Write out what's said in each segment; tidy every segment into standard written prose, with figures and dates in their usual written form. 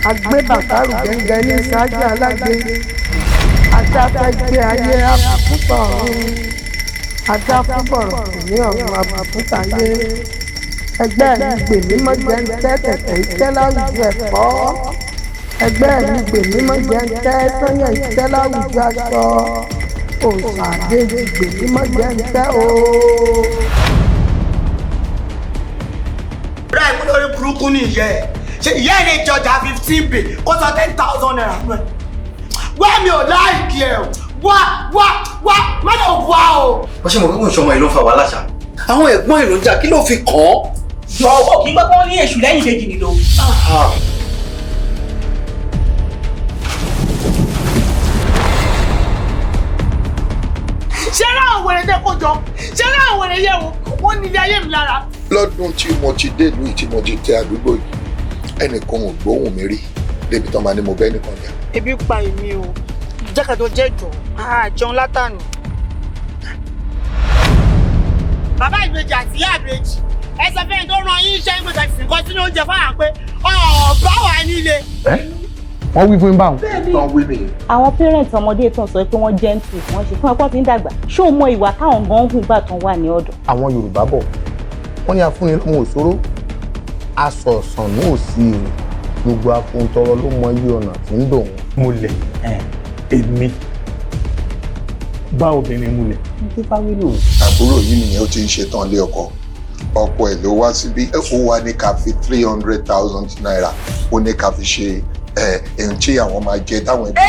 Agbé bàtàrù gẹ́gẹ́ ní ṣáájú alágbe. Adáfẹ́gbé ayé àbùkù ọ̀run. Adáfúbọ̀rọ̀ ní ọ̀run àbùkù táyé. Ẹgbẹ́ mi gbè mí mọ́ jẹ́ ń tẹ́ tẹ̀tẹ̀ ìtẹ́ láwùjọ ẹ̀fọ́. Ẹgbẹ́ mi gbè mí mọ́ jẹ́ ń tẹ́ sọ́yàn ìtẹ́ láwùjọ aṣọ. Òòṣà àdéjì gbè mí mọ́ jẹ́ ń tẹ́ ooo. Rẹ ìpínlẹ̀ orí burúkú ni ìyá ẹ̀. Ṣé ìyá ẹ̀ lè jọjà 15 bay kó sọ ₦10,000 nù ẹ̀? Wá, mi ò like ẹ̀ o. Wá, wá, wá, má lọ wá o. Wọ́n ṣe mọ̀ pé kò ń ṣọmọ ìlú ń fa wàhálà ṣá. Àwọn ẹ̀gbọ́n ìlú ń jà, kí ló fi kàn án? Jọ̀wọ́, kí gbọ́ ní èṣù lẹ́yìn kejì nìlò. Ṣé ráwọn wèrè tẹ kó jọ? Ṣé ráwọn wèrè yẹ wo? Wọ́n ní ilé ayé mi lára. Lọ́dún tí mo ti dé ìlú yìí, tí mo ti tẹ àdúgbò yìí, ẹnìkan ò gbóhùn mi rí débi tán máa ní mo bẹ́ nìkan jà. Ebi pa èmi o. Jákàjọ jẹ́jọ́, àjẹun látànù. Bàbá ìbejì àti ìyá ìbejì, ẹ sọ fẹ́ni tó rán yín iṣẹ́ ìgbésẹ̀ fìkan sínú oúnjẹ fáwọn pé ọ̀ọ́bá wà nílé. Wọ́n wí fún yín báwọn. Tán wí nìyẹn. Àwọn parents ọmọdé tán sọ pé wọ́n gentle, wọ́n ṣe fún ẹ̀kọ́ tí ń dàgbà. Ṣé o mọ ìwà táwọn gan ń hù gbà tán wà ní ọ̀dọ̀? Àwọn Yorùbá bọ̀, wọ́n ní afúnni lọ́mọ òṣòro aṣọ̀ọ̀sán ní òsì o. Gbogbo afuntọrọ ló mọ iye ọ̀nà tí ń dùn wọ́n. Múlẹ̀, èmi bá obìnrin múlẹ̀ ní fáwílì o. Àbúrò yìí nìyẹn, ó ti ń ṣetán lé ọkọ. Ọkọ ẹ̀ ló wá síbí, ó wá ní ká fi ₦300,000, ó ní ká fi ṣe ẹ ẹ̀hún tí àwọn máa jẹ táwọn ẹbí.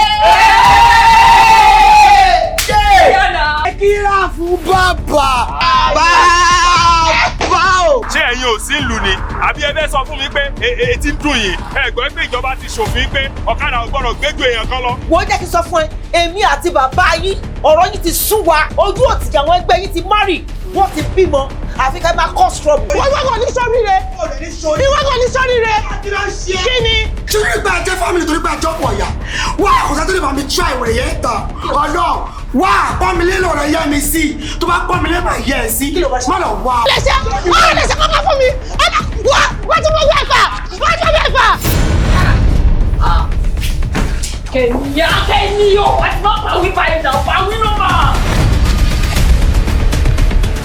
Kíra fún bàbá. Bàbá o. Ṣé ẹ̀yin ò sí ìlú ni, àbí ẹ fẹ́ sọ fún mi pé etí ń dùn yín? Ẹ gbọ́ pé ìjọba ti ṣòfin pé ọ̀kadà ò gbọ́dọ̀ gbé ju èèyàn kan lọ. Wọ́n jẹ́ kí n sọ fún ẹ, èmi àti bàbá yín, ọ̀rọ̀ yín ti sú wa. Ojú òtìjà, àwọn ẹgbẹ́ yín ti marry, wọ́n ti bímọ, àfi ká máa cause trouble. Ìwọ kò ní sórí rẹ. Ìwọ kò ní sórí rẹ. Kí ni? Torí pé ajẹ́ family, torí pé ajọ́ pọ̀ yà. Wá àkọsẹ́ tó lè bá mi try ìwèrè yẹn tán. Ọ̀nà wá pọ́n mi lé lọ́rọ̀ yẹ mi sí. Tó bá pọ́n mi lé, máa yẹ ẹ sí. Má lọ wá. Lẹ́sẹ̀ wọ́n lẹ́sẹ̀ kọ́kọ́ fún mi. Ọ̀nà wá wá tí mo gbé ẹ̀fà wá tí mo gbé ẹ̀fà. Kẹ̀míyà kẹ́mi o, àti má pàwí báyìí náà, pàwí náà.